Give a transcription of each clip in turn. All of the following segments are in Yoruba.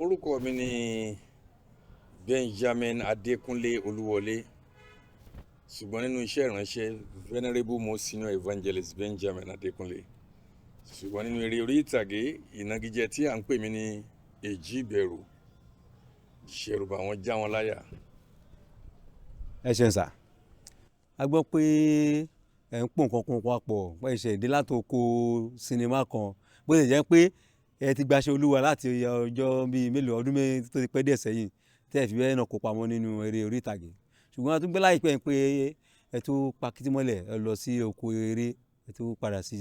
Orúkọ mi ni Benjamin Adékúnlé Olúwọlé, ṣùgbọ́n nínú iṣẹ́ ìránṣẹ́, Venerable Most Senior Evangelist Benjamin Adékúnlé, ṣùgbọ́n nínú eré orí ìtàgé, ìnagijẹ tí à ń pè mí ní Èjì Ìbẹ̀rù, ṣẹ̀rùbà wọn, já wọn láyà. Ẹ ṣeun sà. A gbọ́ pé ẹ̀ ń pò nǹkan kan papọ̀ pé ẹ ṣe ìdí látoko sinimá kan, bó ṣe jẹ́ pé ẹ ti gbaṣẹ́ Olúwa láti ọjọ́ bíi mélòó ọdún mẹ́rin tó ti pẹ́ díẹ̀ sẹ́yìn tẹ́ ẹ fi bẹ́ẹ̀ náà kópa mọ́ nínú eré orí ìtàgé, ṣùgbọ́n a tún gbé láìpẹ́ pé ẹ tún pa kìtìmọ́lẹ̀, ẹ lọ sí oko eré, ẹ tún padà sí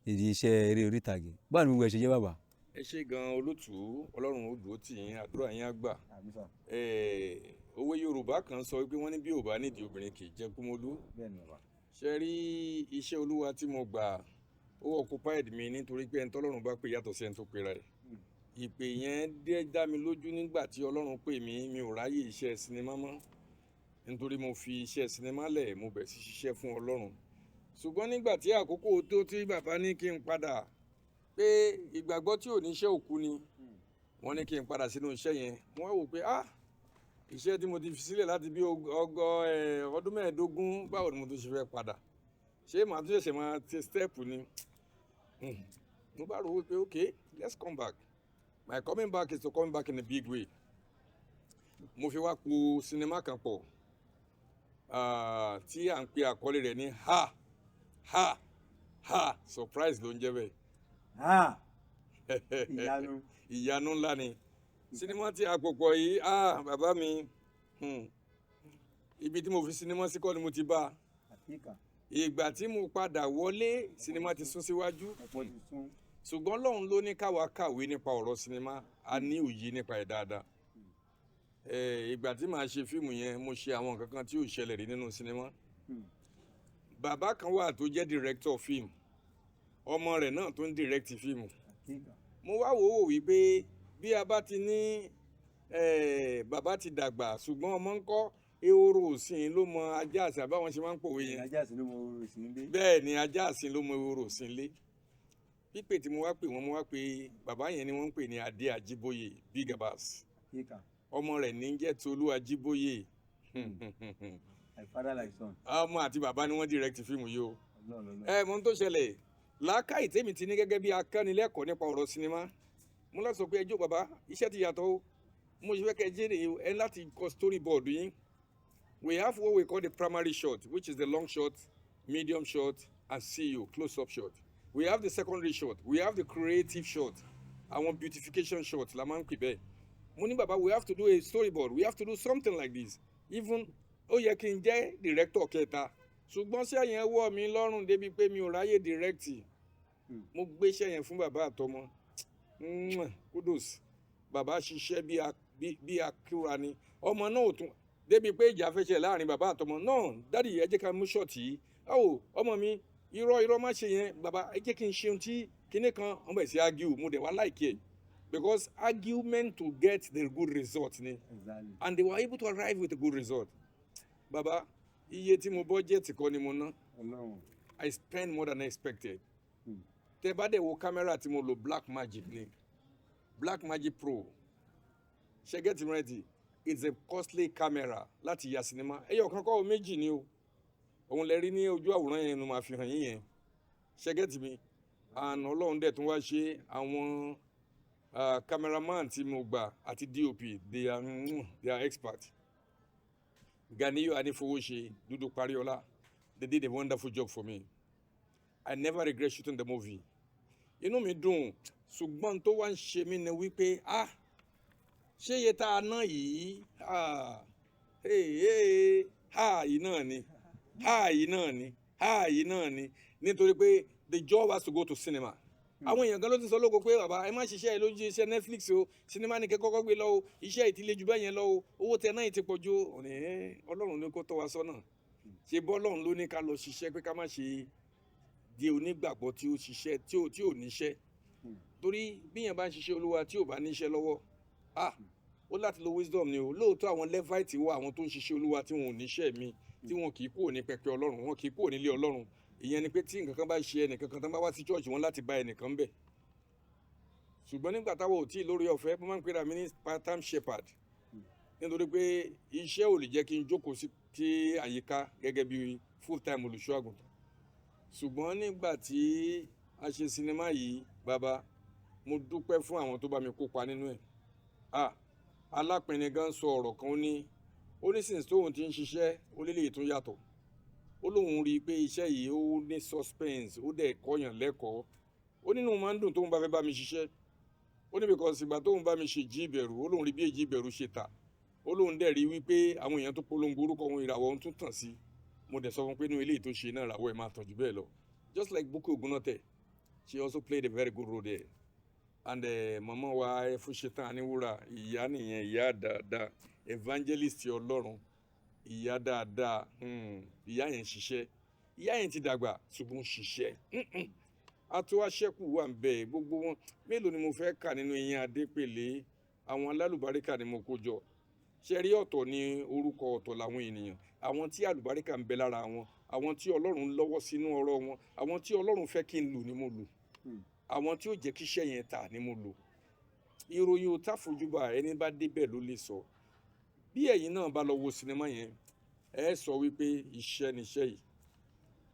ìdí iṣẹ́ eré orí ìtàgé. Báwo ni gbogbo ẹ ṣe jẹ́, bàbá? Ẹ ṣé gan, olótùú. Ọlọ́run ó dúró tì yín, àdúrà yín á gbà. Òwe Yorùbá kan sọ wípé wọ́n ní bí ò bá nídìí obìnrin, kì í jẹ́ kúmólú. Ṣe rí iṣẹ́ Olúwa tí mo gbà, ó occupied mi, nítorí pé ẹni tọ́lọ́run bá pè yàtọ̀ sí ẹni tó pera ẹ̀. Ìpè yẹn dé dá mi lójú. Nígbà tí Ọlọ́run pè mí, mi ò ráyè iṣẹ́ sinimá mọ́, nítorí mo fi iṣẹ́ sinimá lẹ̀, mo bẹ̀ sí ṣiṣẹ́ fún Ọlọ́run. Ṣùgbọ́n nígbà tí àkókò tó tí bàbá ní kí n padà, pé ìgbàgbọ́ tí ò ní iṣẹ́, òkú ni, wọ́n ní kí n padà sínú iṣẹ́ yẹn, wọ́n wò pé, ah, iṣẹ́ tí mo ti fi sílẹ̀ láti bí ọgọ́ ọdún 15, báwo ni mo tún ṣe fẹ́ padà? Ṣé màá tún ṣẹ̀ṣẹ̀ máa ṣe step ni? Mo bá rò wípé, okay, let's come back. My coming back is to come back in a big way. Mo fi wá po sinimá kan pọ̀ tí à ń pe àkọlé rẹ̀ ní Ha Ha Ha! Surprise ló ń jẹ́ bẹ́ẹ̀. Ìyanu. Ìyanu ńlá ni sinimá tí a pò pọ̀ yìí. Ah, bàbá mi, ibi tí mo fi sinimá sí kọ́ ni mo ti bá. Ìgbà tí mo padà wọlé, sinimá ti sún síwájú, ṣùgbọ́n Ọlọ́run ló ní káwa kàwé nípa ọ̀rọ̀ sinimá, a ní òye nípa ẹ̀ dáadáa. Ìgbà tí màá ṣe fíìmù yẹn, mo ṣe àwọn nǹkan kan tí ò ṣẹlẹ̀ rí nínú sinimá. Bàbá kan wà tó jẹ́ director fíìmù, ọmọ rẹ̀ náà tó ń direct fíìmù. Mo wá wò ó wípé bí a bá ti ní bàbá ti dàgbà, ṣùgbọ́n ọmọ ń kọ́, ehoro òsìn ló mọ ajá àti àbáwọn ṣe máa ń pòwe yẹn. Ajá sí ló mọ ehoro òsìn lé. Bẹ́ẹ̀ ni, ajá àsìn ló mọ ehoro òsìn lé. Pípè tí mo wá pè wọ́n, mo wá pè bàbá yẹn ni wọ́n ń pè ní Adé Ajíbóyè, Big Abbas. Ọmọ rẹ̀ ní jẹ́ Tolú Ajíbóyè. Like father, like son. Ọmọ àti bàbá ni wọ́n direct fíìmù yìí o. Ẹ mọ ohun tó ṣẹlẹ̀, làákàyè tèmi ti ní gẹ́gẹ́ bí akánilẹ́kọ̀ọ́ nípa ọ̀rọ̀ sinimá, mo láti sọ pé ẹjọ́ bàbá, iṣẹ́ ti yàtọ̀ o. Mo ṣe fẹ́ kẹ́ ẹ jẹ́rìí ẹ láti kọ storyboard yín. We have what we call the primary shot, which is the long shot, medium shot and CU, close up shot. We have the secondary shot, we have the creative shot, àwọn beautification shot la máa ń pè bẹ́ẹ̀. Mo ní, bàbá, we have to do a storyboard, we have to do something like this. Even ó yẹ kí n jẹ́ director kẹta, ṣùgbọ́n ṣẹ́ yẹn wọ̀ mí lọ́rùn débi pé mi ò ráyè direct. Mo gbéṣẹ́ yẹn fún bàbá àtọmọ. Kudos, bàbá ṣiṣẹ́ bí akúra ni. Ọmọ náà ò tún débi pé ìjà fẹ́ ṣe láàrin bàbá àtọmọ náà. Daddy, ẹ jẹ́ ká mú shot yìí. Ọ̀ ọmọ mi, irọ́, irọ́, má ṣe yẹn. Bàbá, ẹ jẹ́ kí n ṣe ohun tí kinní kan. Wọ́n bẹ̀rẹ̀ sí argue. Mo dẹ̀ wá like ẹ̀ because argument to get the good result ni. And they were able to arrive with a good result. Bàbá, iye tí mo budget kọ́ ni mo ná. I spend more than expected. Tẹ bá dẹ̀ wo kámẹ́rà tí mo lò, Black Magic ni, Black Magic Pro. Ṣe get me ready, it's a costly camera láti ya sinimá. Ẹyọ kan kọ́ o, méjì ni o. Òun lè rí ní ojú àwòrán yẹn ló máa fi hàn yín yẹn. Ṣe get me? And Ọlọ́run dẹ̀ tún wá ṣe àwọn cameraman tí mo gbà àti DOP, they are expert. Ganiyu Anifowose, Dudu Pariola, they did a wonderful job for me. I never regret shooting the movie. Inú mi dùn, ṣùgbọ́n tó wá ń ṣe mí ni wípé, ah, ṣé iye tá a ná yìí, ah, hey, hey, ah, yìí náà ni, ah, yìí náà ni, ah, yìí náà ni, nítorí pé the job has to go to cinema. Àwọn èèyàn kan ló ti sọ lóko pé, bàbá, ẹ má ṣiṣẹ́ ẹ lójú iṣẹ́ Netflix o, sinimá ní kẹ́ kọ́kọ́ gbé lọ o, iṣẹ́ ìtìlẹ̀ jù bẹ́ẹ̀ yẹn lọ o, owó tẹ náà ti pọ̀ ju o. Ní Ọlọ́run ló kó tọ́ wa sọ́nà. Ṣe bọ́lọ́run ló ní ká lọ ṣiṣẹ́, pé ká má ṣe di onígbàgbọ́ tí ó ṣiṣẹ́ tí ò níṣẹ́? Torí bí yẹn bá ń ṣiṣẹ́ Olúwa tí ò bá níṣẹ́ lọ́wọ́, ah, ó láti lo wisdom ni o. Lóòótọ́, àwọn Levite wà, àwọn tó ń ṣiṣẹ́ Olúwa tí wọn ò níṣẹ́ mi, tí wọn kì í kúrò ní pẹpẹ Ọlọ́run, wọn kì í kúrò nílé Ọlọ́run. Ìyẹn ni pé tí nǹkan kan bá ṣe ẹnìkan kan, tán bá wá sí church, wọn láti bá ẹnìkan bẹ̀. Ṣùgbọ́n nígbà táwọn ò tí ì lórí ọ̀fẹ́, mo máa ń pera mi ní part time shepherd, nítorí pé iṣẹ́ ò lè jẹ́ kí n jókòó sí àyíká gẹ́gẹ́ bí full time olùṣọ́ àgùntàn. Ṣùgbọ́n nígbà tí a ṣe sinimá yìí, bàbá, mo dúpẹ́ fún àwọn tó bá mi kópa nínú ẹ̀. Ah, alápinni gan sọ ọ̀rọ̀ kan, ó ní since tóun ti ń ṣiṣẹ́, ó lé lè tún yàtọ̀. Ó lóun rí i pé iṣẹ́ yìí, ó ní suspense, ó dẹ̀ kọ́yàn lẹ́kọ̀ọ́. Ó nínú máa ń dùn tóun bá fẹ́ bá mi ṣiṣẹ́. Ó ní because ìgbà tóun bá mi ṣe Jí Ìbẹ̀rù, ó lóun rí bí Èjì Ìbẹ̀rù ṣe tà. Ó lóun dẹ̀ rí wípé àwọn èèyàn tó polongo orúkọ òun, ìràwọ̀ òun tún tàn sí. Mo dẹ̀ sọ fún pé inú eléyìí tó ṣe náà, ìràwọ̀ ẹ̀ máa tàn jù bẹ́ẹ̀ lọ. Just like Bukky Ogunnote, she also played a very good role there. And màmá wa Ẹfúnṣetán Aníwúrà, ìyá nìyẹn, ìyá dáadáa, evangelist Ọlọ́run, ìyá dáadáa. Ìyá yẹn ń ṣiṣẹ́. Ìyá yẹn ti dàgbà, ṣùgbọ́n ń ṣiṣẹ́. Atúwáṣẹ́kù wà ń bẹ̀. Gbogbo wọn, mélòó ni mo fẹ́ kà nínú eyín Adépèlé? Àwọn alálùbáríkà ni mo kó jọ. Ṣe rí, ọ̀tọ̀ ní orúkọ, ọ̀tọ̀ làwọn ènìyàn, àwọn tí àlùbáríkà ń bẹ lára wọn, àwọn tí Ọlọ́run lọ́wọ́ sínú ọ̀rọ̀ wọn, àwọn tí Ọlọ́run fẹ́ kí n lò ni mo lò, àwọn tí ó jẹ́ kí iṣẹ́ yẹn tà ni mo lò. Ìròyìn ò táfojúbà, ẹni bá débẹ̀ ló lè sọ. Bí ẹ̀yin náà bá lọ wo sinimá yẹn, ẹ sọ wípé iṣẹ́ níṣẹ́ yìí.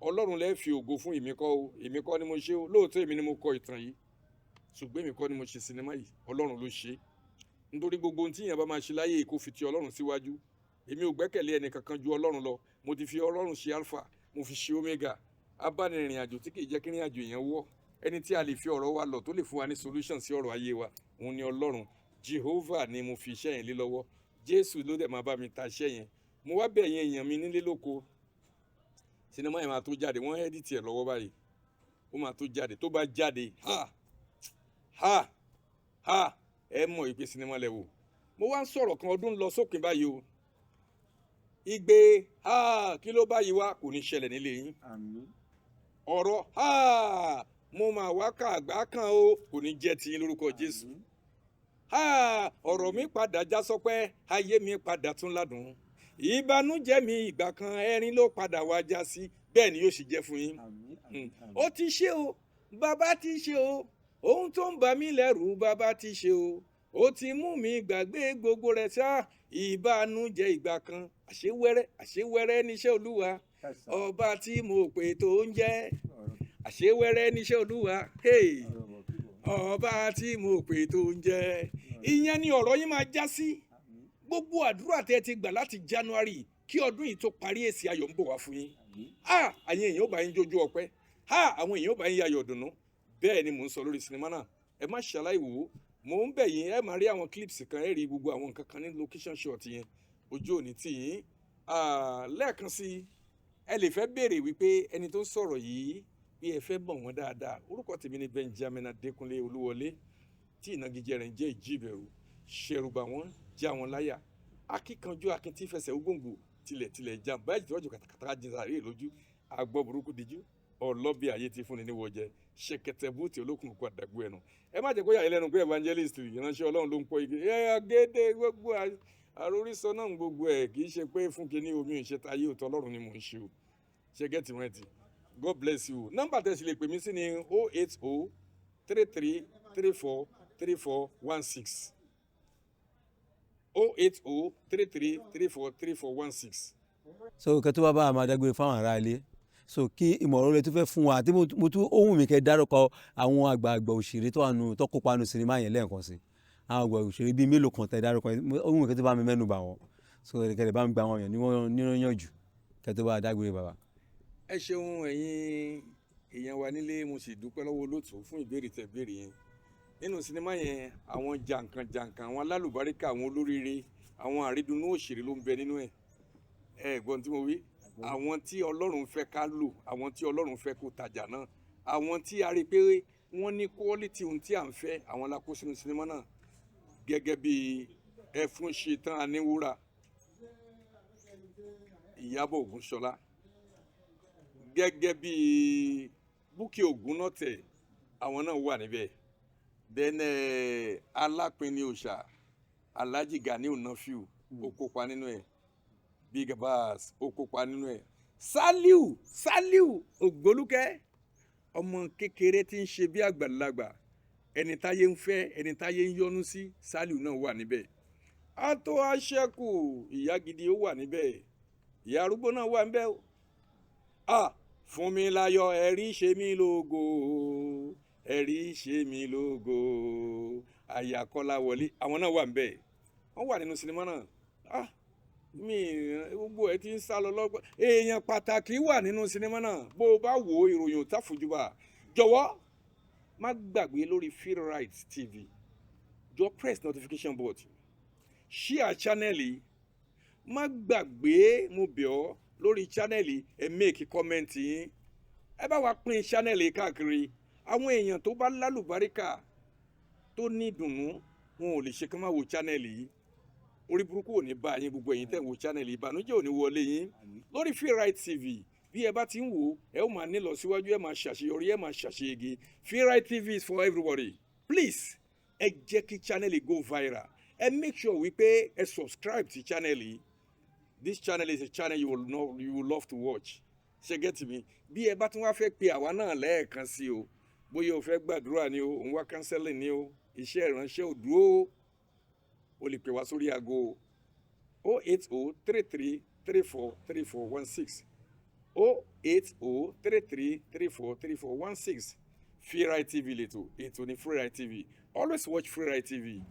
Ọlọ́run lẹ́ fi ògo fún. Èmi kọ́ o, èmi kọ́ ni mo ṣe o. Lóòótọ́, èmi ni mo kọ ìtàn yìí, ṣùgbọ́n èmi kọ́ ni mo ṣe sinimá yìí. Ọlọ́run ló ṣe é, nítorí gbogbo ohun tí èèyàn bá máa ṣe láyé, kó fi ti Ọlọ́run síwájú. Èmi ò gbẹ́kẹ̀lé ẹnì kankan ju Ọlọ́run lọ. Mo ti fi Ọlọ́run ṣe Alpha, mo fi ṣe Omega, abánirìnrìn àjò tí kì í jẹ́ kí ìrìn àjò èèyàn wọ́, ẹni tí a lè fi ọ̀rọ̀ wa lọ, tó lè fún wa ní solution sí ọ̀rọ̀ ayé wa, òun ni Ọlọ́run Jehovah ni mo fi iṣẹ́ yẹn lé lọ́wọ́. Jésù ló dẹ̀ máa bá mi ta iṣẹ́ yẹn. Mo wá bẹ̀ yẹn, èèyàn mi nílé lóko, sinimá yẹn máa tó jáde. Wọ́n edit ẹ̀ lọ́wọ́ báyìí, ó máa tó jáde. Tó bá jáde, ha ha ha, ẹ mọ̀ ìpè sinimá lẹ wò. Mo wá ń sọ̀rọ̀ kan, ọdún lọ sópin báyìí o. Igbe ha, kí ló báyìí wá, kò ní ṣẹlẹ̀ nílé yín. Àmín. Ọ̀rọ̀ ha, mo máa wá ká àgbá kan o, kò ní jẹ́ tiyín lórúkọ Jésù. Àmín. Ha, ọ̀rọ̀ mi padà já sọpẹ́, ayé mi padà tún ládùn. Ìbànújẹ́ mi ìgbà kan, ẹ̀rín ló padà wá já sí. Bẹ́ẹ̀ ni yóò sì jẹ́ fún yín. Àmín. Àmín. Àmín. Ó ti ṣe o, bàbá ti ṣe o. Ohun tó ń bà mí lẹ́rù, bàbá ti ṣe o. Ó ti mú mi gbàgbé gbogbo rẹ̀ ṣá. Ìbànújẹ́ ìgbà kan, àṣewẹ́rẹ́, àṣewẹ́rẹ́ níṣẹ́ Olúwa. Kàṣà. Ọba tí mo pè tó ń jẹ́, Ọ̀rọ̀ àṣewẹ́rẹ́ níṣẹ́ Olúwa. Hey! Ọ̀rọ̀ bọ̀ kíbọ̀. Ọba tí mo pè tó ń jẹ́, ìyẹn ni ọ̀rọ̀ yín máa já sí. Àmín. Gbogbo àdúrà tẹ́ ẹ ti gbà láti January kí ọdún yìí tó parí, èsì ayọ̀ ń bọ̀ wá fún yín. Àmín. Ah, àyìn èèyàn ó bá yín jójú ọpẹ́. Ah, àwọn èèyàn ó bá yín yayọ̀ dùnú. Bẹ́ẹ̀ ni mò ń sọ lórí sinimá náà. Ẹ má ṣàlàyé wò ó. Mò ń bẹ̀ yín, ẹ máa rí àwọn clips kan, ẹ rí gbogbo àwọn nǹkan kan ní location shot yẹn. Ojú òní tì yín. Ah, lẹ́ẹ̀kan sí i, ẹ lè fẹ́ béèrè wípé ẹni tó ń sọ̀rọ̀ yìí, bí ẹ fẹ́ mọ̀ wọ́n dáadáa, orúkọ tèmi ni Benjamin Adékúnlé Olúwọlé, tí ìnagijẹ rẹ̀ ń jẹ́ Ìjì Ìbẹ̀rù. Ṣẹ̀rùbà wọn, já wọn láyà, akíkanjú akin tí fẹsẹ̀ ogóǹgò tilẹ̀tilẹ̀ jàǹbá ìtọ́jú kàtàkàtà jìnsàrí lójú àgbọ̀ burúkú díjú ọlọ́bì ayé ti fúnni ní wọ́jẹ ṣẹ̀kẹ̀tẹ̀ búùtì olókùn kó àdàgbò ẹnu. Ẹ má jẹ́ kó yà yín lẹ́nu pé evangelist, ìránṣẹ́ Ọlọ́run ló ń pọ̀ igi ẹ agédé gbogbo àròrísọ náà, gbogbo ẹ̀ kì í ṣe pé fún kinní omi ìṣe tayé òótọ́. Ọlọ́run ni mò ń ṣe o. Ṣe get it right? God bless you. Nọ́mbà tẹ́ sì lè pè mí sí ni 08033343416, 08033343416. So kẹ́ tó bá bá a máa dágbére fáwọn ará ilé, so kí ìmọ̀ràn rẹ tó fẹ́ fún wa, àti mo tún ohun mi kẹ́ dárúkọ àwọn àgbààgbà òṣèré tó wà nù, tó kópa nù sinimá yẹn lẹ́ẹ̀kan sí, àwọn àgbà òṣèré bíi mélòó kan tẹ́ dárúkọ yẹn, ohun mi kẹ́ tó bá mi mẹ́nu bà wọ́n, so kẹ́ lè bá mi gba àwọn èèyàn ní wọ́n níyànjú kẹ́ tó bá a dágbére, bàbá. Ẹ ṣeun, ẹ̀yin èèyàn wa nílé. Mo sì dúpẹ́ lọ́wọ́ olóòtú fún ìbéèrè tẹ́ béèrè yẹn. Nínú sinimá yẹn, àwọn jàǹkàn jàǹkàn, àwọn alálùbáríkà, àwọn olóríire, àwọn àrídùnnú òṣèré ló ń bẹ nínú ẹ̀. Ẹ gbọ́n tí mo wí, àwọn tí Ọlọ́run fẹ́ ká lò, àwọn tí Ọlọ́run fẹ́ kó tajà náà, àwọn tí a rí i pé wọ́n ní quality ohun tí à ń fẹ́, àwọn la kó sínú sinimá náà, gẹ́gẹ́ bí Ẹfúnṣetán Aníwúrà, Ìyábọ̀ Ògúnṣọlá, gẹ́gẹ́ bí Búkì Ògúnnọ̀tẹ̀, àwọn náà wà níbẹ̀. Then Alápinni Òòṣà, Alhaji Ganiu Nafiu, ó kópa nínú ẹ̀. Big Abbas, ó kópa nínú ẹ̀. Saliu, Saliu Ògbólúkẹ́, ọmọ kékeré tí ń ṣe bí àgbàlagbà. Ẹni táyé ń fẹ́, ẹni táyé ń yọ́nú sí, Sálíù náà wà níbẹ̀. Ató aṣẹ́kù, ìyá gidi, ó wà níbẹ̀. Ìyá arúgbó náà wà níbẹ̀ o. Ah, fún mi láyọ̀, ẹ̀rí ṣe mí lógo, ẹ̀rí ṣe mí lógo, àyàkọ́lá wọlé, àwọn náà wà níbẹ̀, wọ́n wà nínú sinimá náà. Ah, mi gbogbo ẹ ti ń sá lọ lọ́gbọ́n. Èèyàn pàtàkì wà nínú sinimá náà. Bó o bá wo ìròyìn ò táfojúbà, jọ̀wọ́ má gbàgbé lórí Freeright TV, jọ press notification button, share channel yìí. Má gbàgbé, mo bẹ̀ ọ́, lórí channel yìí, ẹ make comment yín, ẹ bá wa pín channel yìí káàkiri. Àwọn èèyàn tó bá lálùbáríkà, tó ní ìdùnnú, wọn ò lè ṣe kí wọ́n má wo channel yìí. Orí burúkú ò ní bá yín. Gbogbo ẹ̀yin tẹ̀ ń wo channel yìí, ìbànújẹ́ ò ní wọlé yín. Lórí Freeright TV, bí ẹ bá ti ń wò, ẹ ó máa ní lọ síwájú, ẹ máa ṣàṣeyọrí, ẹ máa ṣàṣeyege. Freeright TV is for everybody. Please, ẹ jẹ́ kí channel yìí go viral. Ẹ make sure wípé ẹ subscribe to channel yìí. This channel is a channel you will know, you will love to watch. Ṣe get me? Bí ẹ bá tún wá fẹ́ pe àwa náà lẹ́ẹ̀kan sí o, bóyá o fẹ́ gbàdúrà ni o, òun wá counseling ni o, iṣẹ́ ìránṣẹ́ ò dúró, o lè pè wá sórí aago 08033343416, 08033343416. Freeright TV lẹ́tọ̀, ètò ní Freeright TV. Always watch Freeright TV.